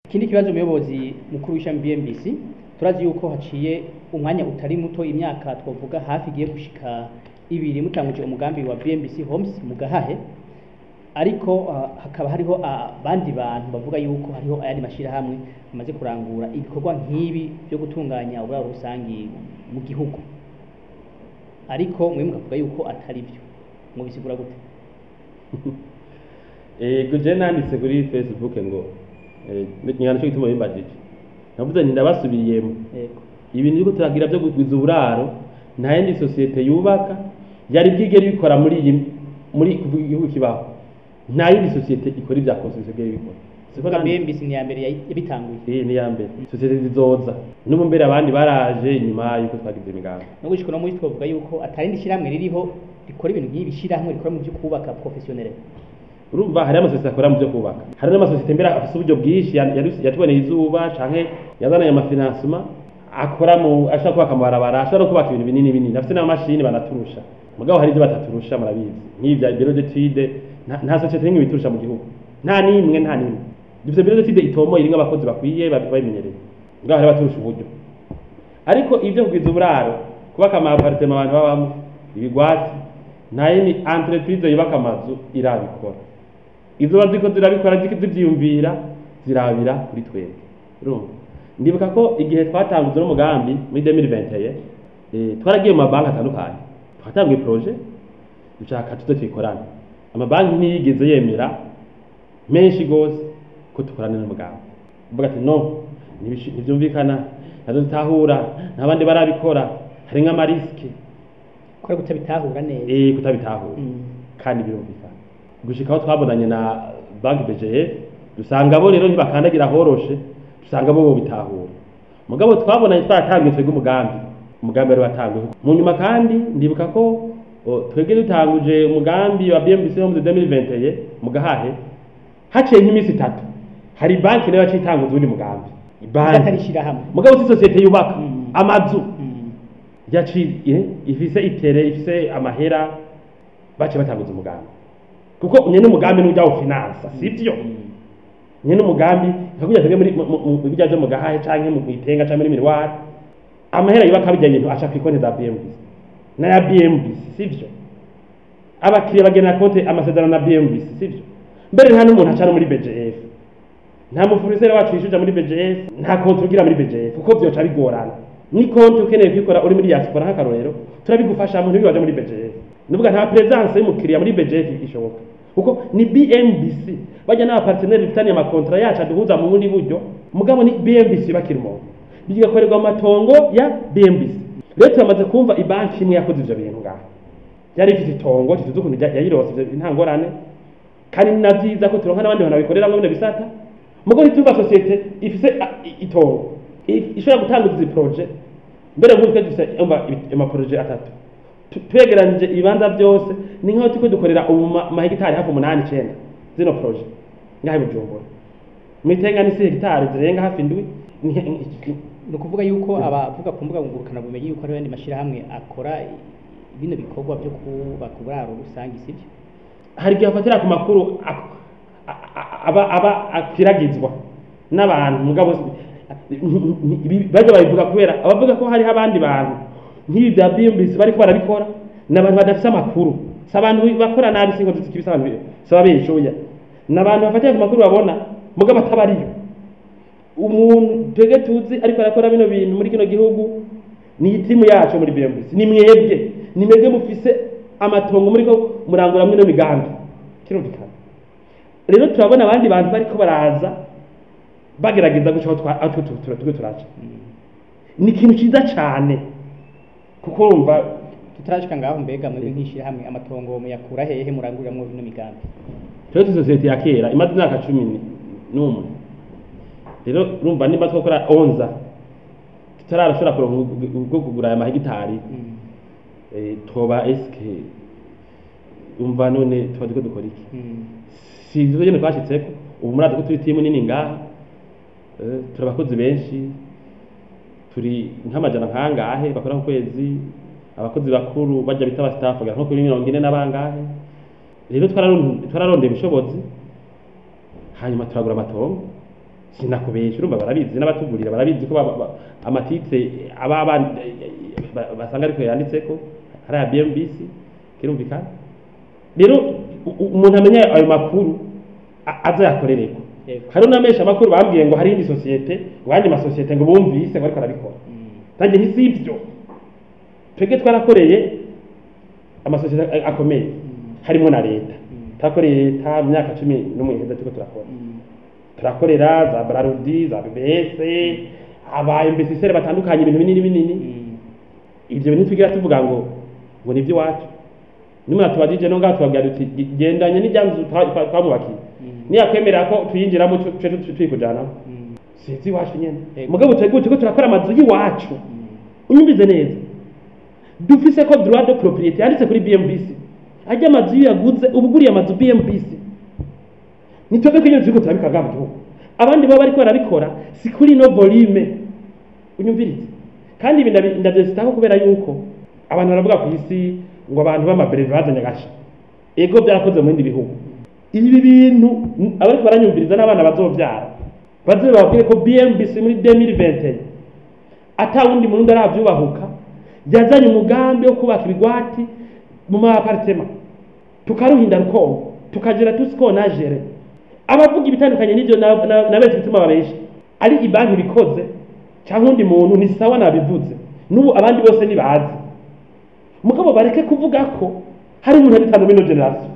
Ikindi kibazo, umuyobozi mukuru w'ishami BMBC, turazi yuko haciye umwanya utari muto, imyaka twavuga hafi igiye gushika 2, mutanguje umugambi wa BMBC Homes mu Gahahe, ariko hakaba hariho abandi bantu bavuga yuko hariho ayandi mashirahamwe amaze kurangura ibikorwa nk'ibi byo gutunganya uburaro rusangi mu gihugu, ariko mwe mukavuga yuko atari byo. Mubisigura gute? Ego, je nanditse kuri Facebook ngo nyana cyo gituma bimbajije, navuze nti ndabasubiriyemo. Ibintu biriko turagira byo kugwiza uburaro, nta yindi sosiyete yubaka yari bwigere bikora muri iyi muri kuva igihugu kibaho. Nta yindi sosiyete ikora ibya construction bwigere bikora. Siko Kuvuga nanditse. BMBC ni iya mbere yabitanguye. Iyi ni iya mbere, sosiyete zizoza n'ubu mbere, abandi baraje inyuma yuko twagize imigambi. No gushika no muri twavuga yuko atari indi shirahamwe ririho rikora ibintu nk'ibi, shirahamwe rikora mu byo kubaka professionnel. Urumva, hari amasosiyete akora mu byo kubaka, hari n'amasosiyete mbere afise uburyo bwinshi yatuboneye izuba canke yazananye ama financement, akora mu ashobora kubaka amabarabara, ashobora no kubaka ibintu binini binini, afise n'amamashini banaturusha. Mugabo hari ibyo bataturusha, murabizi, nk'ibi bya bureau d'étude, nta sosiyete n'imwe biturusha mu gihugu, nta n'imwe, nta n'imwe. Dufise bureau d'étude itomoye, irimwo abakozi bakwiye babimenyereye. Mugabo hari abaturusha uburyo, ariko ibyo kugwiza uburaro, kubaka ama appartement abantu babamo, ibigwati, nta yindi entreprise yubaka amazu irabikora. Izo baziko zirabikora zivyiyumvira, zirabira kuri twebwe. Urumva, ndibuka ko igihe twatanguze n'umugambi muri 2021, twaragiye mu mabanki atandukanye, twatanguye projet dushaka tuze tuyikorane. Amabanki ntiyigeze yemera menshi gose ko dukorana n'umugambi. Mvuga ati: "No, ntivyumvikana, ntabyo dutahura, nta bandi barabikora, hari nk'ama risques." Kora kutabitahura neza. Kutabitahura. Kandi birumvikana. Gushika aho twabonanye na banki BGF, dusanga bo rero ntibakandagira horoshe, dusanga bo bitahura. Mugabo twabonanye twaratangiye twebwe umugambi, umugambi wari watanguye mu nyuma. Kandi ndibuka ko twebwe dutanguje umugambi wa BMBC Homes 2021 mu Gahahe, haciye nk'iminsi 3 hari banki nayo yaciye itanguza uwundi mugambi. Atari Banki ishirahamwe. mugabo si sosiyete yubaka amazu, yaciye ifise itere, ifise amahera, baciye batanguza umugambi, kuko nyene umugambi n'ujya ufinansa, sivyo? Nyene umugambi nka kurya twebwe muri mu bijya byo mu Gahahe canke mu Itenga canke muri Miroir, amahera yubaka bijya bintu aca kw'ikonti za BMBC n'aya BMBC, sivyo? Abakiriya bagena konti, amasezerano na BMBC, sivyo? Mbere nta n'umuntu aca no muri BGF, nta mu fournisseur wacu yishuja muri BGF, nta konti ugira muri BGF, kuko vyoca bigorana. Ni konti ukeneye kuyikora uri muri diaspora nk'akarorero, turabigufashamo, ntibibaje muri BGF. Nuvuga nta présence y'umukiriya muri BGF ishoboka, kuko ni BMBC bajya n'aba partenaire bifitaniye ama contrat yacu aduhuza mu bundi buryo. Mugabo ni BMBC bakiri umuntu, bigakorerwa mu matongo ya BMBC. Rero turamaze kumva ibanki imwe yakoze ivyo bintu ngaho, yari ifite itongo, tuzi ukuntu yayirose. Ivyo nta ngorane, kandi ni na vyiza ko turonka n'abandi bantu babikoreramwo bino bisata. Mugo ntituva sosiyete ifise itongo ishobora gutanguza izi projet. Mbere nk'ubu twe dufise, umva, ama projet atatu. Twegeranije ibibanza byose, ni nk'aho turiko dukorera ubu mahegitari hafi 8, 9 zino projet ngaha i Bujumbura. Mwitenga ni hegitari zirenga hafi 7. Ni ukuvuga yuko abavuga ku mbuga ngurukanabumenyi yuko hariho ayandi mashirahamwe akora bino bikorwa byo kubaka uburaro rusange, sibyo? Hari igihe bafatira ku makuru aba akwiragizwa n'abantu, mugabo bajya babivuga kubera abavuga ko hariho abandi bantu nk'ibi bya BMBC bariko barabikora ni abantu badafise amakuru. Si abantu bakora nabi, si inkozi z'ikibi, si abantu si ababeshoya, ni abantu bafatira ku makuru babona, mugabo atabariyo. Umuntu twebwe tuzi ariko arakora bino bintu muri kino gihugu ni timu yacu muri BMBC, ni mwebwe, ni mwebwe mufise amatongo muriko murangura mwino migambi. Kirumvikana rero, turabona abandi bantu bariko baraza bagerageza guca aho aho turiko turaca. Ni ikintu ciza cane, kuko urumva. Tutarashika ngaho, mbega mwebwe nk'ishirahamwe amatongo muyakura hehe muranguriramwo bino migambi? Twebwe turi sosiyete ya kera imaze imyaka 11. Rero urumva, nimba twakora 11 tutarashobora kuronka ubwo kugura aya mahegitari, twoba eske, umva, none tuba turiko dukora iki? Si ivyo nyene twashitseko. Ubu murazi ko turi timu nini ngaha, turi abakozi benshi, turi nk'amajana nkangahe bakora ku kwezi. Abakozi bakuru bajya bita aba staff bagera nko kuri 40 na bangahe. Rero twararondeye ubushobozi, hanyuma turagura amatongo. Sinakubesha, urumva barabizi n'abatugurira barabizi ko ama titres aba basanga ariko yanditseko hari aya BMBC, kirumvikana. Rero umuntu amenya ayo makuru aza yakorereko. Hari n'amesha amakuru bambwiye ngo hari indi société, ngo ayandi masosiyete ngo bumvise ngo ariko arabikora. Nanjye nti sivyo, twebwe twarakoreye amasosiyete akomeye harimo na leta. Twakoreye leta mu myaka 11 iheze turiko turakora. Turakorera za Brarudi, za BBS, aba investisseurs batandukanye, ibintu binini binini. Ivyo bintu twigira tuvuga ngo ni iby'iwacu. Nimwe tubajije no ngaho tubabwira duti gendanye n'ijyanzu twamubakiye, niyakwemerera ko tuyinjiramo tuce tuyikujanamo. Si iby'iwacu nyene. Mugabo twebwe turiko turakora amazu y'iwacu. Unyumvize neza, dufise ko droit de propriété yanditse kuri BMBC. Ajya amazu iyo yaguze, uba uguriye amazu BMBC. Ni twebwe twenyine turiko turabikora ngaha mu gihugu. Abandi baba bariko barabikora si kuri no volume. Unyumvirize kandi, ibi ndavyesitaho kubera yuko abantu baravuga ku isi ngo abantu b'ama brevets bazanye agasha. Ego, byarakoze mu bindi bihugu. Ibi bintu abariko baranyumviriza n'abana bazovyara baze bababwire ko BMBC muri 2021 ata wundi murundi aravyubahuka yazanye umugambi wo kubaka ibigwati mu ma appartements, tukaruhinda rukongo, tukagera tusikonagere. Abavuga ibitandukanye n'ibyo na benshi bituma babesha ari ibanki bikoze cyangwa undi muntu, ni sawa nabivuze n'ubu, abandi bose nibazi. Mugabo bareke kuvuga ko hari umuntu abitanga muri ino génération.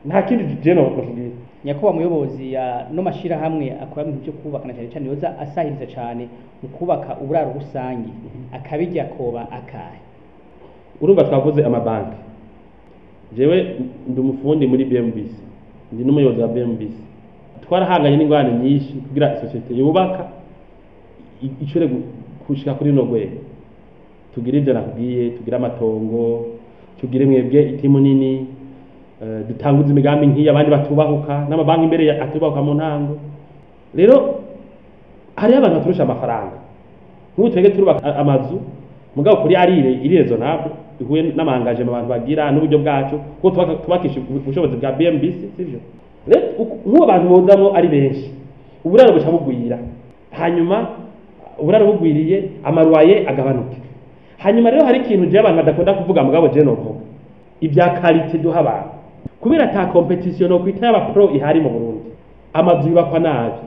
Nta kindi je no bakubwira. Nyakubahwa muyobozi, ya no mashirahamwe akora mu bintu byo kubaka na cyane cyane yoza asahiriza cyane mu kubaka uburaro rusangi, akabijya koba akahe? Urumva twavuze amabanki. Jewe ndi umufundi muri BMBC, ndi n'umuyobozi wa BMBC. Twarahanganye n'ingorane nyinshi kugira isosiyete yubaka ishobore gushika kuri runo rwego. Tugire ivyo nakubwiye, tugire amatongo, tugire mwebwe itimu nini, dutanguze imigambi nk'iyi abandi batubahuka n'amabanki imbere atubahuka mu ntango. Rero hariho abantu baturusha amafaranga. Nk'ubu twebwe turubaka amazu, mugabo kuri allure iri raisonnable, ihuye n'amangaje mu bantu bagira n'uburyo bwacu, kuko tubakisha ubushobozi bwa BMBC, sivyo? Rero nk'ubu abantu bozamwo ari benshi, uburaro buca bugwira. Hanyuma uburaro bugwiriye, ama loyers agabanuke. Hanyuma rero hari ikintu je abantu badakunda kuvuga, mugabo je novuga ibya qualité duha abantu. Kubera ata compétition no kwita y'aba pro ihari mu Burundi, amazu yubakwa nabi.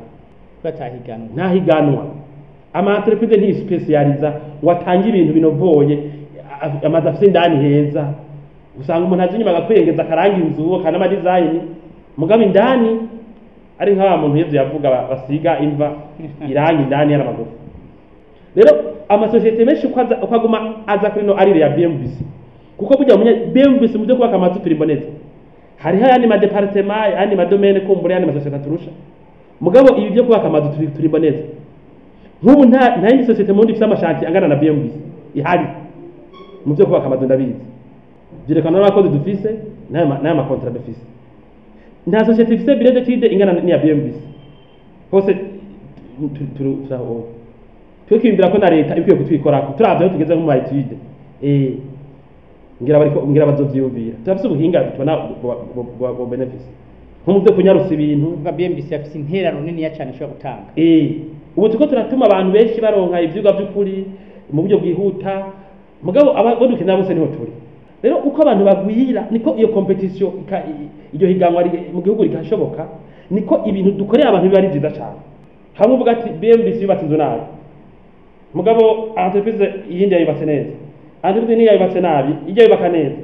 Batahiganwa. Ntahiganwa. Ama entreprise ntiyisipesiyaliza ngo atange ibintu binovoye, amazu afise indani heza. Usanga umuntu aje inyuma agakwengeza akaranga inzu akanama design, mugabo indani ari nka wa muntu Yezu yavuga basiga imva irangi indani yari amagufa. Rero amasosiyete menshi uko aguma aza kuri no allure ya BMBC, kuko burya umenye BMBC mu byo kubaka amazu turi mboneza. Hariho ayandi ma départements, ayandi ma domaines, kumbura ayandi masosiyete aturusha, mugabo ibi byo kubaka amazu turi mboneza. Nk'ubu nta yindi sosiyete mu Burundi ifise ama chantiers angana na BMBC ihari mu byo kubaka amazu. Ndabizi, byerekana n'abakozi dufise n'aya ma contrats dufise. Nta sosiyete ifise bureau d'études ingana n'iya BMBC hose. Turaho twe kwiyumvira ko na leta ikwiye kutwikorako turavye aho tugeze nko mu ma études. Ngira bariko ngira bazovyiyumvira. Turafise ubuhinga tubona bwo bénéfice nko mu byo kunyarusa ibintu. Kuvuga BMBC afise interano niniya cyane ishobora gutanga. Ubu turiko turatuma abantu benshi baronka ivyigwa vy'ukuri mu buryo bwihuta, mugabo abo dukenera bose niho turi. Rero uko abantu bagwira niko iyo compétition iryo higanwa mu gihugu rigashoboka, niko ibintu dukorera abantu biba ari vyiza cane. Hamwe uvuga ati BMBC yubatse inzu nabi, mugabo entreprise iyindi yayubatse neza, entreprise niyo yayubatse nabi, ijya yubaka neza,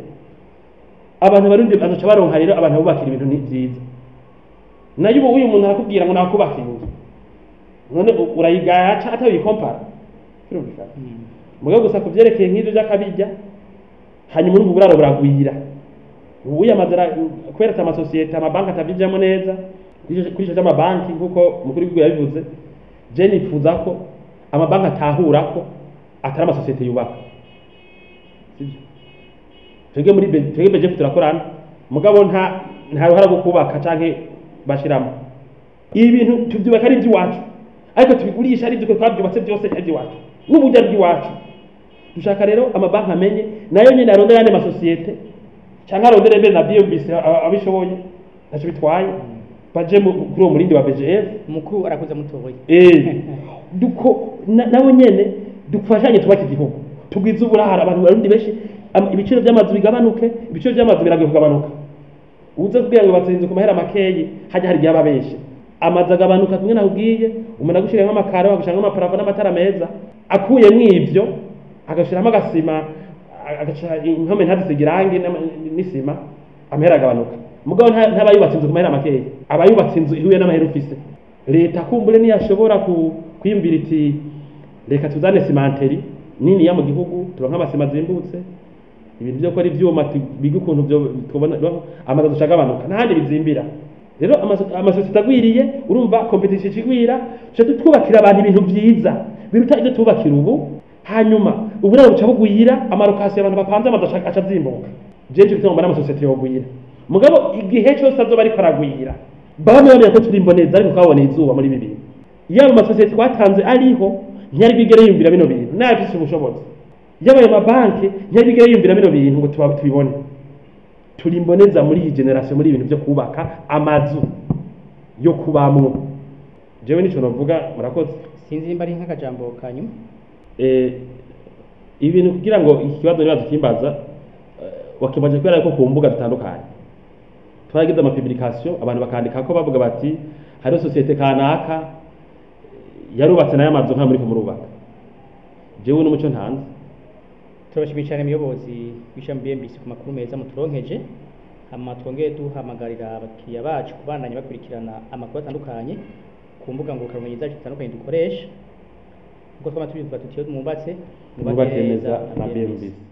abantu barundi bazoca baronka. Rero abantu bubakira ibintu ni vyiza. Nayo ubu uyu muntu arakubwira ngo nakubaka inzu, none urayigaya aca atawikompara, birumvikana. Mugabo gusa kuvyerekeye nk'ivyo vy'akabirya, hanyuma urumva uburaro buragwira. Ubu amazu kubera ati amasosiyete, amabanki atavyijamwo neza. Kuri ico c'amabanki, nk'uko umukuru w'igihugu yabivuze, je nifuza ko amabanki atahura ko atari amasosiyete yubaka, sivyo? Twebwe muri twebwe BGF turakorana, mugabo nta ruhara rwo kubaka canke bashiramo. Ibi bintu tuvyubaka ari ivy'iwacu, ariko tubigurisha ari ivyo twabyubatse byose, ari ivy'iwacu n'uburyo ari iby'iwacu. Dushaka rero amabanki amenye nayo nyene arondera ayandi masosiyete canke arondere mbere na BMBC abishoboye, ntacyo bitwaye. Baje kuri uwo murindi wa BGF. Mukuru arakuza mutoye. Duko nabo nyene dufashanye twubake igihugu, tugwize uburahara, abantu barundi benshi, ibiciro by'amazu bigabanuke. Ibiciro by'amazu biragiye kugabanuka. Uze kubwira ngo batsinze ku mahera makeyi, hajya hari igihe aba benshi amazu agabanuka. Kumwe nakubwiye, umuntu agushiriyemo amakaro, agashiramo ama plafond n'amatara meza, akuyemwo ivyo agashiramo agasima, agaca impome ntazisige irangi n'isima, amahera agabanuka. Mugabo ntaba yubatse inzu ku mahera makeyi, aba yubatse inzu ihuye n'amahera ufise. Leta kumbure ntiyashobora kwiyumvira iti reka tuzane cimenterie niniya mu gihugu, turonke amasima azimbutse, ibintu byo gukora ivyuma, bige ukuntu byo tubona amazu dushagabanuka ntahandi bizimbira. Rero amasosiyete agwiriye, urumva compétition igwira, tuca twubakira abantu ibintu vyiza biruta ibyo tubakira ubu. Hanyuma uburaro buca bugwira, ama location, abantu bapanze amazu aca azimbuka. Jeje bituma mbona amasosiyete yogwira, mugabo igihe cyose azoba ariko aragwira, bamwe bamenya ko turi imboneza, ariko twaboneye izuba muri bibiri. Yaba amasosiyete twatanze ariho, ntiyari bwigere yiyumvira bino bintu n'ayafise ubushobozi. Yaba ayo mabanki, ntiyari bwigere yiyumvira bino bintu ngo tubibone. Turi imboneza muri iyi génération muri ibintu byo kubaka amazu yo kubamwo. Jewe nico novuga, murakoze. Sinzi nimba ari nk'akajambo ka nyuma. Ibintu kugira ngo iki kibazo nibaza kimbaza, wakibaje kubera ko ku mbuga zitandukanye twaragize ama publication, abantu bakandika ko bavuga bati hariho société kanaka yarubatse nayo amazu nka muri ko murubaka. Jewe n'umuco ntanze. Turabashimiye cyane, muyobozi w'ishami BMBC, ku makuru meza muturonkeje. Hama twongeye duhamagarira abakiriya bacu kubandanya bakurikirana amakuru atandukanye ku mbuga ngurukanabumenyi zacu zitandukanye dukoresha, kuko twama tubivuga tuti iyo mwubatse mwubake neza na BMBC.